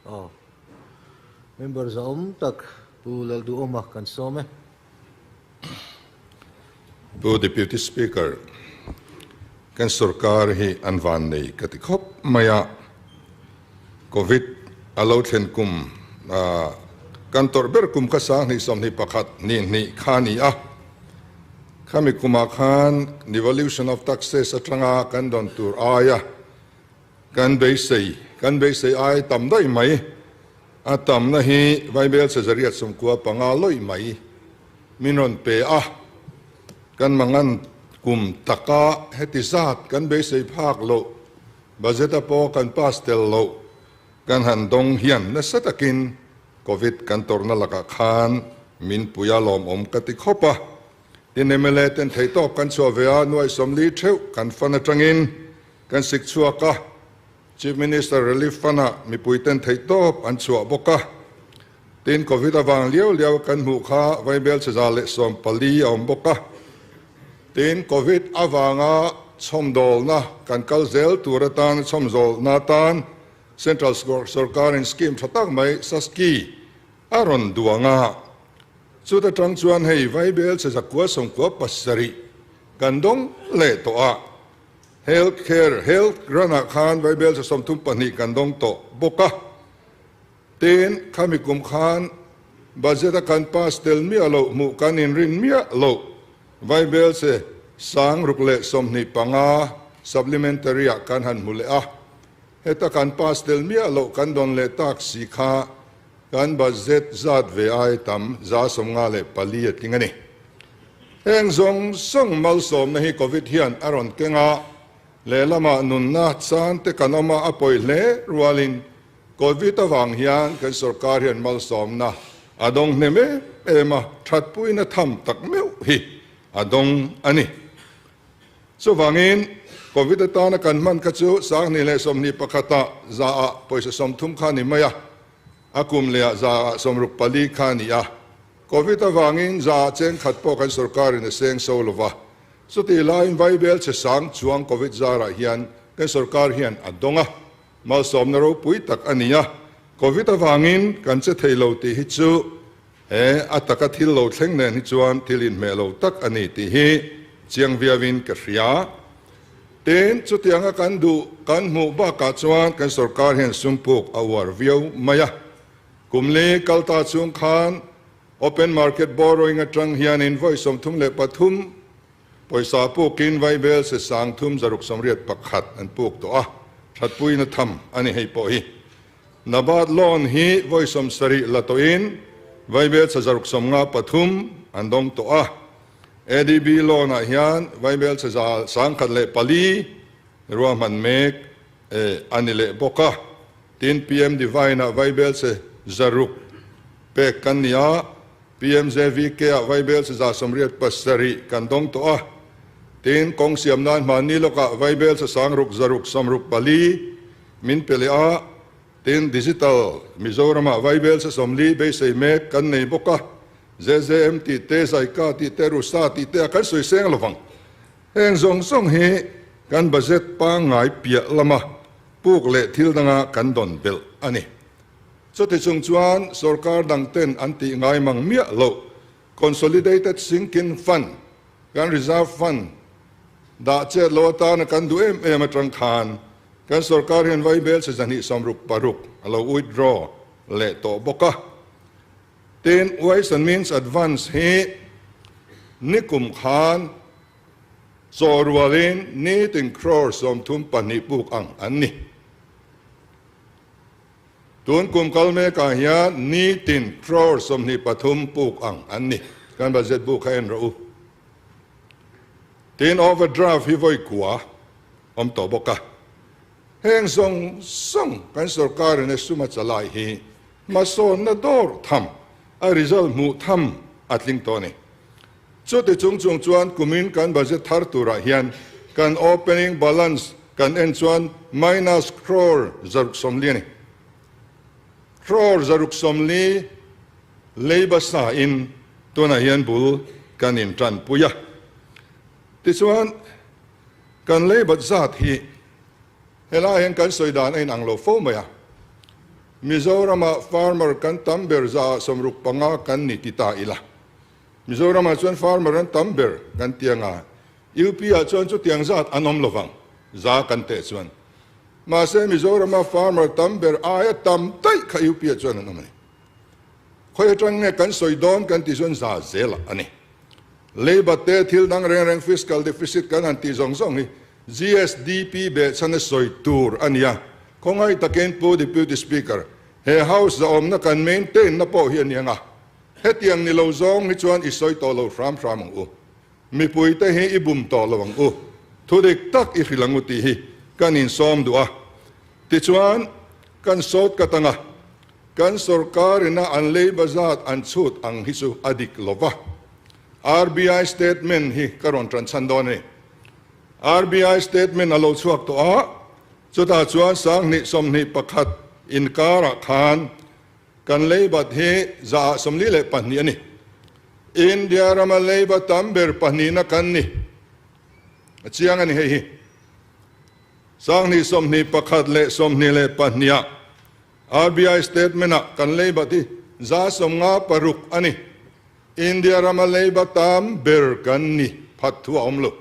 Aw. Member zahawm tak Pu Lalduhawma kan sawm e. Pu Deputy Speaker, kan sorkar hi an van nei ka ti khawp mai a, Covid a lo thlen kum kan tawrh ber kum kha 2021 ni hnih kha a ni a, khami kumah khan devolution of taxes atanga kan dawn tur aia kan beisei kan beisei ai tam daih mai. A tamna hi Vaibel Caesarea 95 lawih mai min rawn pe a, kan mangan kum taka heti zat kan beisei phak loh, budget a pawh kan pass tel loh kan han dawng hian nasa takin Covid kan tawrhna lakah khan min pui a lawmawm ka ti khawp a. Tin mla ten theihtawp kan chhuah ve a, nuaih 40 theuh kan fan atangin kan sik chhuak a, Chief Minister Relief Fund-ah mipuiten theihtawp an chhuah bawk a. Tin, Covid avang liau liau kan hmuh kha Vaibel 114 a awm bawk a. Tin, Covid avanga chhawmdawlna kan kal zel tur atan chhawmzawlna atan Central Sorkarin scheme tha tak mai SASCI a rawn duang a. Chuta tang chuan hei Vaibel 997 kan dawng leh tawh a. Health Care, Health ranah khan Vaibel 32 kan dawng tawh bawk a. Tin, khami kum khan budget a kan pass tel miah loh hmuh kan inrin miah loh Vaibel che 625 supplementary ah kan han hmu leh a. Heta kan pass tel miah loh kan dawn leh tak si kha kan budget zat ve ai tam 54% a tling a ni. Heng zawng zawng malsawmna hi Covid hian a rawn keng a, lehlamah nunna chan te kan awm a, a pawi hle rualin Covid avang hian kan sorkar hian malsawmna a dawng hnem em em a, thatpuina tham tak meuh hi a dawng a ni. Chuvangin Covid atana kan hman kha chu 2021 ah za ah pawisa 30 kha a ni mai a, a kum lehah za ah 64 kha a ni a. Covid avangin za ah cheng khat pawh kan sorkarin a seng so lo va, chutih laiin Vaibel che sang chuang Covid zarah hian kan sorkar hian a dawng a, malsawmna ropui tak a ni a. Covid avangin kan che thei lo tih hi chu he a taka thil lo thleng nen hi chuan thil inhmeh lo tak a ni tih hi chiang viauin ka hria. Tin, chutianga kan duh kan hmuh bakah chuan kan sorkar hian sumpuk a uar viau mai a. Kum li kal ta chung khan open market borrowing atang hian in vawi 33 pawisa pukin Vaibel se 3681 an puk tawh a, thatpuina tham a ni hei pawh hi. NABARD loan hi vawi 70 la tawhin Vaibel se 653 an dawng tawh a. ADB loan ah hian Vaibel se 1004 ruahman mek a ni leh bawk a. Tin, PM Divine ah Vaibel che 600 pek kan ni a, PMJVK ah Vaibel che 87 kan dawng tawh a. Tin, kawng siam nan hmanni lawkah Vaibel che 6664 min pe leh a. Tin, Digital Mizoram ah Vaibel che 40 beisei mek kan nei bawk a. JJM tih te, Zaika tih te, Rusa tih te a kan sawi seng lovang. Heng zawng zawng hi kan budget pangngai piah lama puk leh thil danga kan dawn belh a ni. Chuti chung chuan sorkar dang ten an tih ngai mang miah loh Consolidated Sinking Fund, kan reserve fund dah chet lo atana kan duh em em atang khan kan sorkar hian Vaibel che 266 a lo withdraw leh tawh bawk a. Tin, Ways and Means Advance hi nikum khan chaw rualin nitin crore 32 puk ang an ni. Tun kum kal mekah hian nitin crore 23 puk ang an ni. Kan budget bu kha en rawh u. Tin, overdraft hi vawi kua awm tawh bawk a. Heng zawng zawng kan sorkarin a sum a chalai hi hmasawnna dawr tham, a result hmuh tham a tling tawh a ni. Chuti chung chung chuan kumin kan budget thar turah hian kan opening balance kan en chuan minus crore 140 a ni. Crore 140 leiba sa in tunah hian bul kan in tanpui a. Tichuan kan leibat zat hi helai hian kan sawi dan a inang lo fo mai a. Mizoramah farmer kan tam ber zaah 65 kan ni ti ta ila. Mizoramah chuan farmer an tam ber kan ti anga, UP ah chuan chutiang zat an awm lovang, za kan teh chuan. Mahse Mizorama farmer tam ber aia tam daih kha UP ah chuan an awm a ni. Khawi atang nge kan sawi dawn kan tih chuan za zelah a ni. Labour te thil dang reng reng fiscal deficit kan han tih zawng zawng hi GSDP behchhana sawi tur a ni a, khawngaih takin Pu Deputy Speaker, he House zahawmna kan maintain na pawh hi a ni ang a, hetiang ni lo zawng hi chuan i sawi tawh lo hram hram ang u. Mipuite hi i bum tawh lo ang u, thudik tak i hrilh ang u tih hi kan insawm duh a. Tichuan, kan sawt kat ang a, kan sorkar ina an leiba zat an chhut ang hi chu a dik lo va. RBI statement hi ka rawn tan chhan dawn a ni. RBI statement a lo chhuak tawh a, chutah chuan 2021 inkarah khan kan leibat hi 42% a ni. India rama leiba tam ber pahnihna kan ni. A chiang a ni hei hi. 2021 leh 22ah RBI statement-ah kan leibat hi 56% a ni. India rama leiba tam ber kan ni phat thu a awm lo.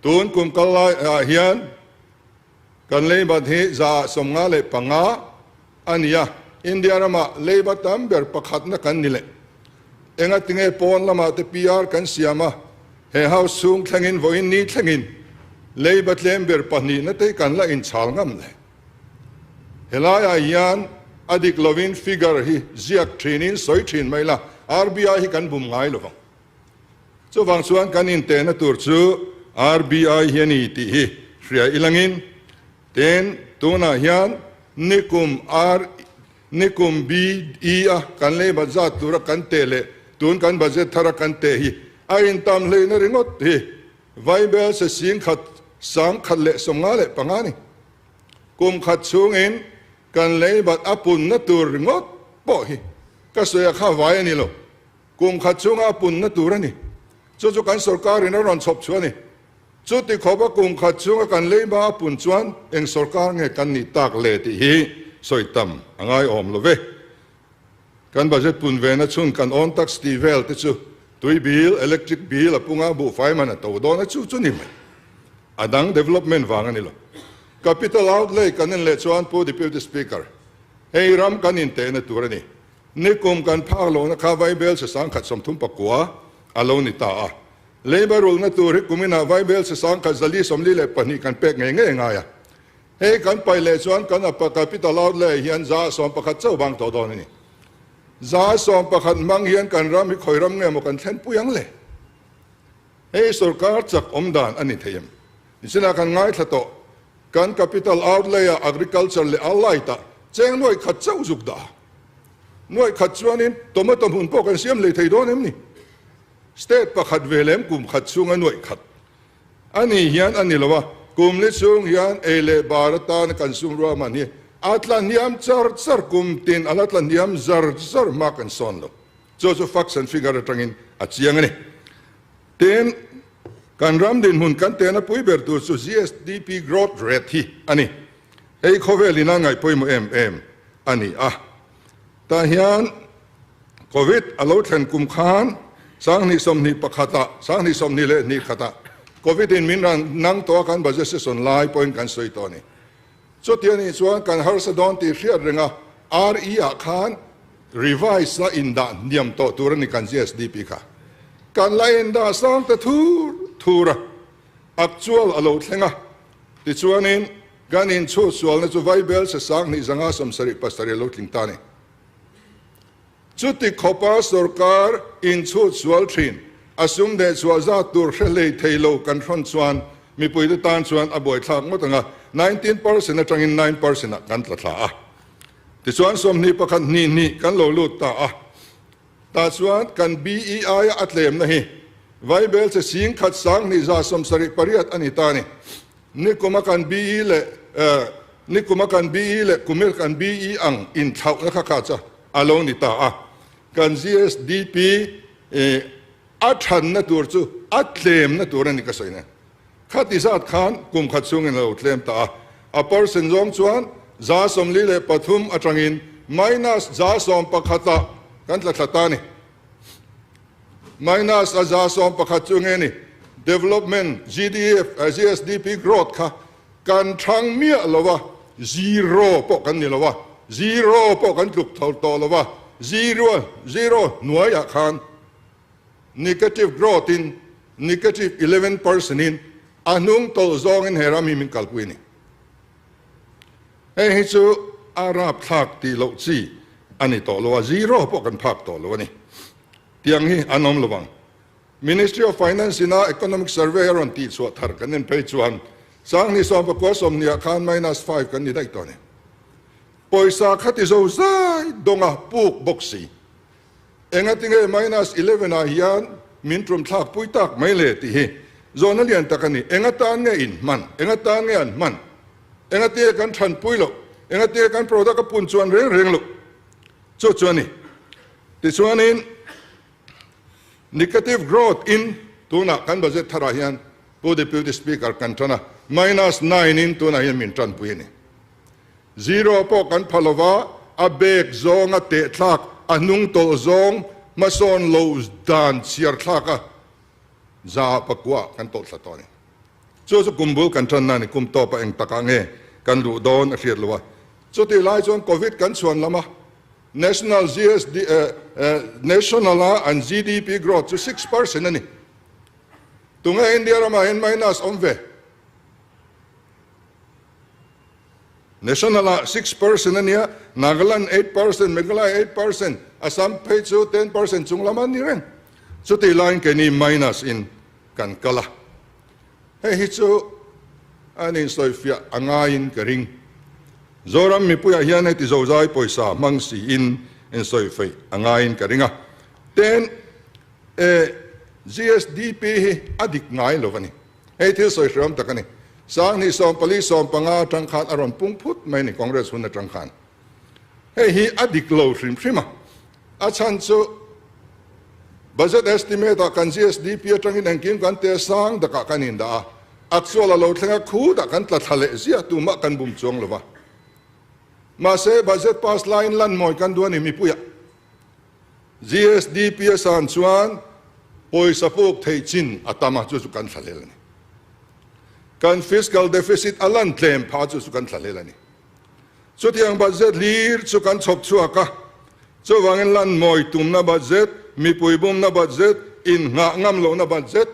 Tun kum kal lai ah hian kan leibat hi 95% a ni a, India rama leiba tam ber pakhatna kan ni leh. Enga tinge pawn lamah te PR kan siam a, he house chhung thlengin vawiin ni thlengin leiba tlem ber pahnihna te kan la inchhal ngam le. Helaiah hian a dik lovin figure hi ziak thinin sawi thin mai la, RBI hi kan bum ngai lovang. Chuvang chuan kan intehna tur chu RBI hi a ni tih hi hria ilangin, tin tunah hian nikum R nikum BE a kan leibat zat tura kan teh leh tun kan budget thara kan teh hi a intam hleina ringawt hi Vaibel se 1,155 a ni. Kum khat chhungin kan leibat a punna tur ringawt pawh hi ka sawi a kha vai a ni lo. Kum khat chhunga a punna tur a ni. Chu chu kan sorkarin a rawn chhawp chhuah a ni. Chuti khawpa kum khat chhunga kan leiba a pun chuan eng sorkar nge kan nih tak le tih hi sawi tam a ngaiawm lo ve. Kan budget pun vena chhun kan awn tax tih vel te chu tui bill, electric bill a punga buhfai man a to dawn a chu chu ni mai. A dang development vang a ni lo. Capital outlay kan en leh chuan Pu Deputy Speaker, hei ram kan intehna tur a ni. Nikum kan phak lohna kha Vaibel se 139 a lo ni ta a. Labour rulna tur hi kuminah Vaibel se 1442 kan pek ngei ngei ngai a. Hei kan paih leh chuan kan apa capital outlay hian 11% chauh bang tawh dawn a ni. 11% hmang hian kan ram hi khawi ram nge maw kan thlen pui ang le? Hei sorkar chak awm dan a ni thei em? Nichinah kan ngaithla tawh, kan capital outlay-ah agriculture leh allied-ah cheng nuaih khat chauh zuk dah a. Nuaih khat chuanin tomato hmun pawh kan siam lei thei dawn em ni? State pakhat ve lem kum khat chhunga nuaih khat a ni hian a ni lo a, kum li chhung hian ei leh bar atana kan sum ruahman hi a tla hniam char char, kum tin a la tla hniam zar zar hma kan sawn lo. Chu chu facts and figure atangin a chiang a ni. Tin, kan ram dinhmun kan tehna pui ber tur chu GSDP growth rate hi a ni. Hei khawvel ina ngaih pawimawh em em a ni a. Tah hian Covid a lo thlen kum khan 2021 ah, 2021 ah Covid in min ran nang tawh a kan budget session lai pawhin kan sawi tawh a ni. Chuti a nih chuan kan harsa dawn tih hriat reng a, RE ah khan revise la indah hniam tawh tur a ni kan GSDP kha. Kan la indah sang ta thur thur a, actual a lo thleng a. Tichuanin kan inchhut sualna chu Vaibel se 2577 a lo tling ta a ni. Chuti khawpa sorkar inchhut sual thin, a sum leh chhuah zat tur hre hlei thei lo kan hrawn chuan mipuite tan chuan a buaithlak ngawt ang a, 19% atangin 9% ah kan tla thla a. Tichuan 21 hnih hnih kan lo lut ta a, tah chuan kan BEI a tlemna hi Vaibel che 11,278 a ni ta a ni. Nikuma kan BE leh Nikuma kan BE leh Kumil kan BE ang inthlauhna kha kha chu a lo ni ta a. Kan GSDP a thanna tur chu a tlemna tur a ni ka sawi nen. Khati zat khan kum khat chhungin a lo tlem ta a. A percent zawng chuan 43% atangin minus 11% ah kan tla thla ta a ni. Minus a 11% chu nge ni? Development GDF GSDP growth kha kan thang miah lo a, zero pawh kan ni lo a, zero pawh kan tluk tho tawh lo a, zero zero hnuaiah khan negative growth in negative 11% in a hnung tawlh zawngin he ram hi min kalpui a ni. Hei hi chu a rapthlak tih loh chi a ni tawh lo a, zero pawh kan phak tawh lo a ni. Tiang hi an awm lovang. Ministry of Finance ina Economic Survey a rawn tihchhuah thar kan en phei chuan Sanghni sawmpakua sawmhniah khan minus five kan ni daih tawh a ni. Pawisa kha ti zo zai dawnga puk bawk si. Engatinge minus 11 ah hian min tum thlak pui tak mai le tih hi zawhna lian tak a ni. Engatan nge in hman? Engatan nge an hman? Engatinge kan than pui loh? Engatinge kan product a pun chuan reng reng loh? Chu chu a ni. Tichuanin negative growth in tunah kan budget tharah hian Pu Deputy Speaker kan tan a, minus 9 in tunah hian min tanpui a ni. Zero pawh kan pha lova, a bag zawnga teh thlak, a hnung tawlh zawng hmasawn lo dan chhiar thlak a 109 kan tawlh thla tawh a ni. Chu chu kum bul kan tanna a ni, kum tawpa eng takah nge kan luh dawn a hriat lo a. Chutih lai chuan Covid kan chhuan lam a, National GSD, National a an GDP growth chu 6% a ni. Tunge India ramah hian minus awm ve? National ah 6% a nia, Nagaland 8%, Meghalaya 8%, Assam phei chu 10% chung lam a ni reng. Chutih laiin keini minus in kan kal a. Hei hi chu an insawifiah a ngaiin ka ring. Zoram mipuiah hian heti zozai pawisa hmang siin insawifeih a ngaiin ka ring a. Ten, e, GSDP hi a dik ngai lo a ni. Hei thil sawi hreawm tak a ni. Sanghnih 14 15 atang khan a rawn pung phut mai a ni Congress hun atang khan. Hei hi a dik lo hrim hrim a. A chhan chu budget estimate ah kan GSDP atangin engkim kan te sang dakah kan indah a, actual a lo thleng a khu dah kan tla thla leh ziah tumah kan bum chuang lo va. Mahse budget pass laiin lan mawi kan duh a ni mipuiah. GSDP a san chuan pawisa puk theih chin a tam a, chu chu kan thlahlel a ni. Kan fiscal deficit a lan tlem phah chu chu kan thlahlel a ni. Chutiang budget hlir chu kan chhawp chhuak a, chuvangin lan mawi tumna budget, mipui bumna budget, innghah ngam lohna budget,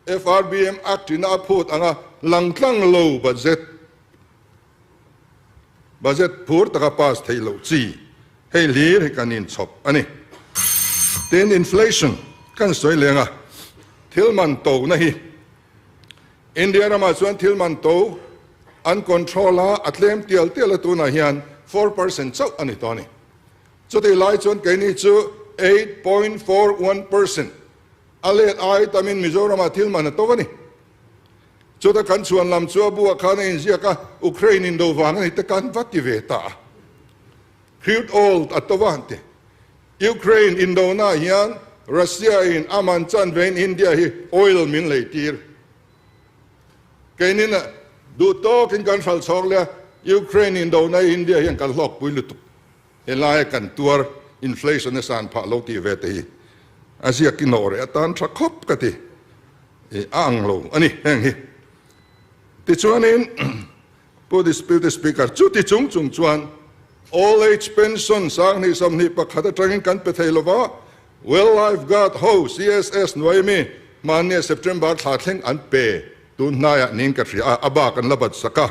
FRBM Act ina a phut anga langtlang lo budget, Budget phur taka pass theih loh chi hei hlir hi kan inchhawp a ni. Tin, inflation kan sawi leng a, thil man to na hi India ramah chuan thil man to an control a, a tlem tial tial a tunah hian 4% chauh a ni tawh a ni. Chutih lai chuan keini chu 8.41% a let ai tamin Mizoramah thil man a to a ni. Chuta kan chhuan lam chu a buah khan a inziak a, Ukraine in do vang a ni te kan va ti ve ta a. Crude oil a to va han ti. Ukraine indona ah hian Russia in a man chan vein India hi oil min lei tir. Keinin duh tawkin kan hral chhawk leh a, Ukraine indona hi India hian kan hlawkpui lutuk. Helaia kan tuar inflation a san phah lo tih ve te hi a ziak i nawh reh atan tha khawp ka ti. I a ang lo a ni heng hi. Tichuanin Pu Deputy Speaker chuti chung chung chuan Old Age Pension 2021 atangin kan pe thei lova, Well Life Guard ho CSS hnuai mi hmannia September thla thleng an pe tun hnaiah niin ka hria a, a bak an la bat sak a.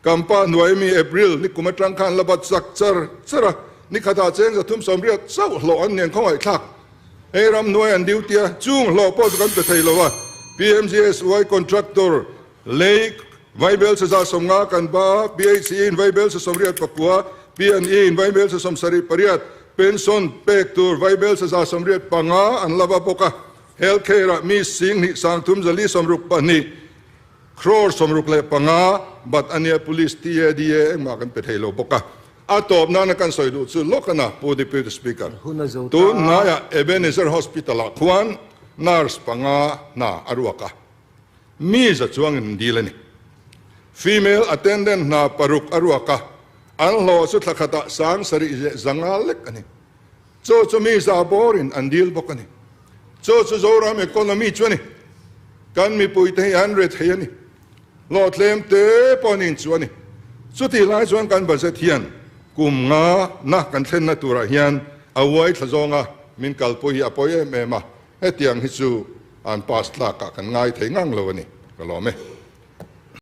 Kampa hnuai mi April ni kum atang khan la bat sak char char a, ni khatah cheng 380 chauh hlawh an nen khawngaihthlak. Hei ram hnuai an duty a, chung hlawh pawh chu kan pe thei lo a. PMGSY contractor lei Vaibel 150 kan ba a, PHE in Vaibel 89, P&E in Vaibel 78, pension pek tur Vaibel 185 an la va bawk a. Healthcare ah mi 2 362 Crore 65 bat a nia Police TADA engmah kan pe thei lo bawk a. A tawp nana kan sawi duh chu lawk a na Pu Deputy Speaker. Hun a zo ta. Tun hnaiah Ebenezer Hospital ah khuan nurse panga hna a ruak a. Mi za chuangin an dil a ni. Female attendant hna paruk a ruak a. An hlawh chu thla khatah 7500 lek a ni. Chu chu mi za bawrin an dil bawk a ni. Chu chu Zoram economy chu a ni. Kan mipuite hi an rethei a ni. Hlawh tlem te pawh an inchuh a ni. Chutih lai chuan kan budget hian kum nga na kan thlenna turah hian a uai thla zawnga min kalpui hi a pawi em em a, hetiang hi chu an pass tlakah kan ngai thei ngang lo a ni. Ka lawm e.